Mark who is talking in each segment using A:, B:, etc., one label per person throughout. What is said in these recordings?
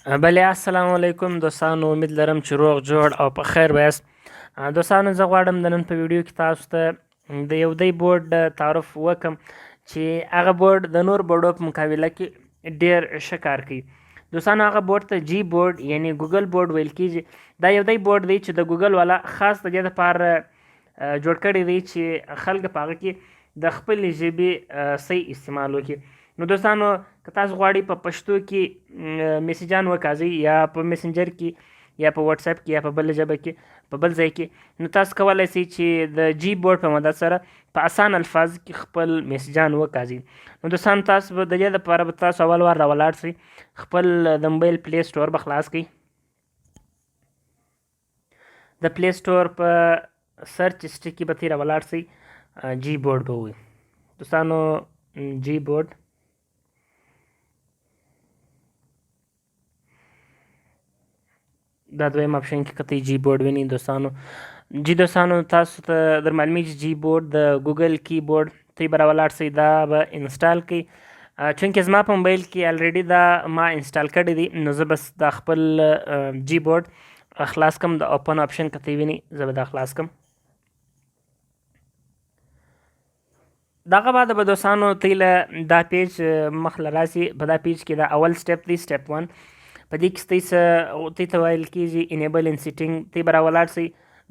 A: بله السلام علیکم دوستانو، امید لرم چې روغ جوړ او په خیر به یاست. دوستانو، زه غواړم د نن په ویډیو کې تاسو ته د یو دی بورډ تعارف وکم چې هغه بورډ د نور بورډو په مقابله کې ډیر ښه کار کوي. دوستانو، هغه بورډ ته جی بورډ یعنی ګوګل بورډ ویل کیږي. دا یو دی بورډ دی چې د ګوګل والا خاص د دې لپاره جوړ کړی دی چې خلک په هغه کې د خپلې ژبې صحیح استعمال وکړي. نو دوستانو، که تاسو غواړئ په پښتو کې میسجان وکاږئ یا په میسنجر کې یا په واتس اپ کې یا په بل ژبه کې په بل ځای کې، نو تاسو کولای شئ چې د جی بورډ په مدد سره په اسان الفاظ کې خپل میسجان وکاږئ. نو دوستانو، تاسو به د دې لپاره به تاسو اول وار راولاړ شئ، خپل د موبایل پلی سټور به خلاص کړئ. د پلی سټور په سرچ هسټري کې به ترې راولاړ شئ، جی بورډ به وي. دوستانو، جی بورډ دا دویم اپشن کې کته جی بورډ ویني دوستانو. جی دوستانو، تاسو ته در معلومیږي جی بورډ د ګوګل کیبورډ تی به راولاړ سئ، دا به انسټال کړئ. چونکه زما په موبایل کې الریډي دا ما انسټال کړی دی، نو زه بس دا خپل جی بورډ خلاص کم. د اوپن اپشن کته ویني، زه به دا خلاص کم. دغه بعد به دوستانو تی له دا پیج مخ له راسي. په دا پیج کې دا اول سټپ دی، سټپ 1. په دې کې تی څه تی ته ویل کیږي انیبل ان سیټینګ. تی به راولاړ سئ،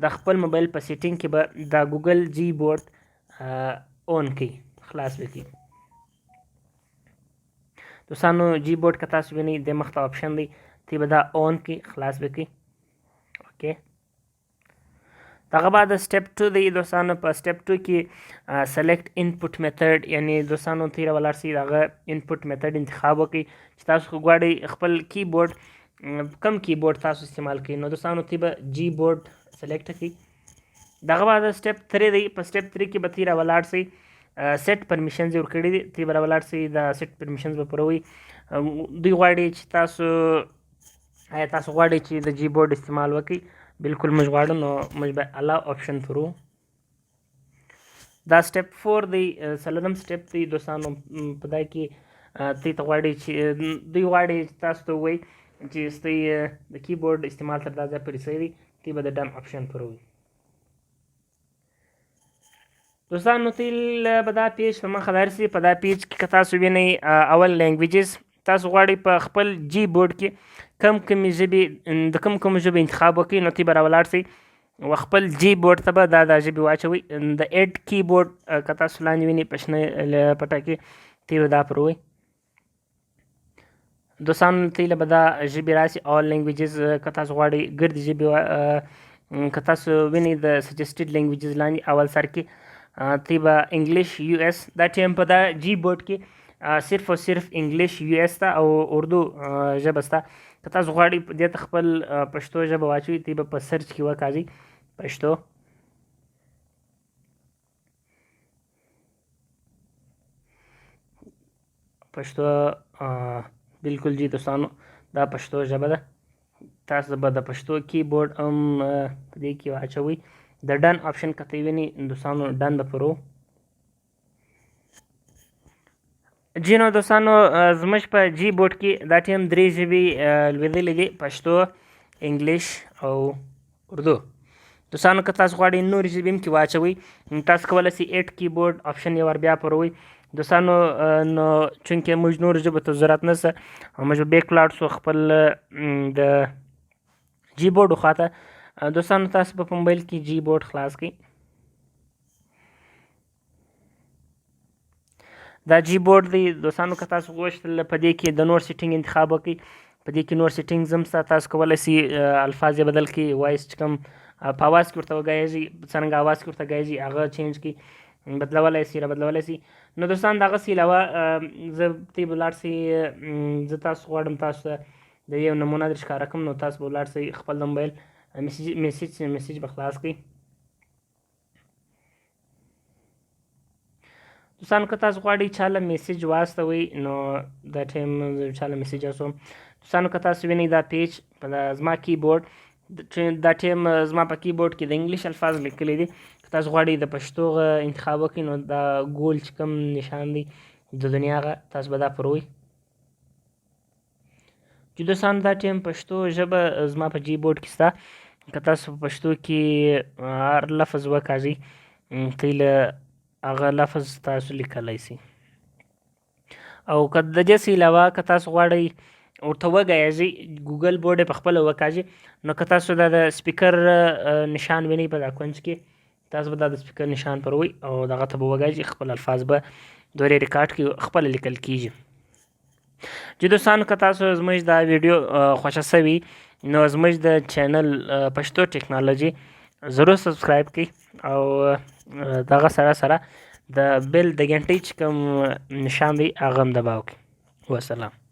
A: د خپل موبایل په سیټینګ کې به دا ګوګل جی بورډ اون کړئ، خلاص به کړئ. دوستانو، جی بورډ که تاسو وینئ د مخته آپشن دی، تی به دا اون کړئ، خلاص به کړئ. اوکې، دغه بعد سټپ 2 دی. دوستانو، په سټپ 2 کې سلیکټ انپوټ میتھډ، یعنی دوستانو تی راولاړ سئ، دغه انپوټ میتھډ انتخاب وکړئ چې تاسو غواړئ خپل کیبورډ کم کیبورډ تاسو استعمال کړئ. نو دوستانو، تی به جی بورډ سلیکټ کړئ. دغه بعد سټپ 3 دی. په سټپ 3 کې به تی راولاړ سئ، سیټ پرمیشنز یې ورکړي دي، تی به راولاړ سئ، دا سیټ پرمیشنز به پوره وي. دوی غواړي چې تاسو، آیا تاسو غواړئ چې د جی بورډ استعمال وکړئ؟ بالکل موږ غواړو، نو موږ به الا آپشن پرو. دا سټپ 4 دی، څلورم سټپ دی. دوستانو، په دا کې دوی ته غواړي چې دوی غواړي چې تاسو ته ووایي چې ستاسو د کیبورډ استعمال تر دا ځای پورې صحیح دی، تی به د ډن آپشن پر وي. دوستانو، تیل به دا پیج په مخه درسي. په دا پیج کې که تاسو وینئ اول لینګویجز، تاسو غواړئ په خپل جی بورډ کې کم کمې ژبې د کم کوم ژبې انتخاب وکړئ، نو تی به راولاړ سئ و خپل جی بورډ ته به دا دا ژبې واچوئ. د ایډ کیبورډ که تاسو لاندې وینئ په شنه پټه کې، تی به دا پر وئ. دوستانو، تی له به دا ژبې راسي، آل لینګویجز. که تاسو غواړئ ګردې ژبې، که تاسو وینئ د سجسټډ لینګویجز لاندې اول سر کې تی به انګلیش یو اس. دا ټیم په دا جی بورډ کې صرف او صرف انګلیش یو اس ته او اردو ژبه سته. که تاسو غواړئ دې ته خپل پښتو ژبه واچوئ، تی به په سرچ کې وکاږئ پښتو. پښتو، بالکل جی دوستانو، دا پښتو ژبه ده. تاسو به د پښتو کیبورډ هم په دې کې واچوئ. د ډن آپشن که ته وینئ دوستانو، ډن به پرو. جی نو دوستانو، زموږ په جی بورډ کې دا ټیم درې ژبې لوېدلې دي، پښتو، انګلیش او اردو. دوستانو، که تاسو غواړئ نورې ژبې هم کې واچوئ، تاسو کولی شئ ایډ کیبورډ آپشن یو وار بیا پروئ. دوستانو، نو چونکې موږ نورو ژبو ته ضرورت نشته، موږ به بیک لاړ شو خپل د جی بورډ خواته. دوستانو، تاسو به په موبایل کې جی بورډ خلاص کړئ. دا جی بورډ دی. دوستانو، که تاسو غوښتل په دې کې د نور سیټینګ انتخاب وکړئ، په دې کې نور سیټینګز هم شته. تاسو کولی شئ الفاظ یې بدل کړئ، وایس چې کوم په اواز کې ورته وګایږي، څرنګه اواز کې ورته ګایږي هغه چینج کړئ، بدلولی شئ، را بدلولی شئ. نو دوستان، دغسې علاوه زه تی به ولاړ شئ، زه تاسو غواړم تاسو ته د یو نمونه در ښکاره کړم. نو تاسو به ولاړ شئ خپل د موبایل میسج به خلاص کړئ. دوستانو، که تاسو غواړئ چاله میسج واستوئ، نو دا ټایم زه چاله میسج استوم. دوستانو، که تاسو وینئ دا پیج په دا زما کیبورډ چې دا ټایم زما په کیبورډ کې د انګلیش الفاظ لیکلي دي. که تاسو غواړئ د پښتو انتخاب وکړئ، نو دا ګول چې کوم نشان دی د دنیا هغه تاسو به دا پروئ. چې دوستانو دا ټیم پښتو ژبه زما په جی بورډ کې سته، که تاسو په پښتو کې هر لفظ وکاږئ تی له هغه لفظ تاسو لیکلی سئ. او که د دې څخه علاوه که تاسو غواړئ ورته وګایږئ، ګوګل بورډ یې په خپله وکاږي، نو که تاسو دا د سپیکر نشان وینئ په دا کونج کې، تاسو به دا د سپیکر نشان پر وئ او دغه ته به وګایږئ، خپل الفاظ به دورې ریکارډ کړي، خپله لیکل کیږي. چې دوستانو که تاسو زموږ دا ویډیو خوښه سوي نو زموږ د چینل پښتو ټکنالوژي ضرور سبسکرایب کړئ او دغه سره سره د بیل د ګنټۍ چې کوم نشان دی هغه هم دباو کړئ. وسلام.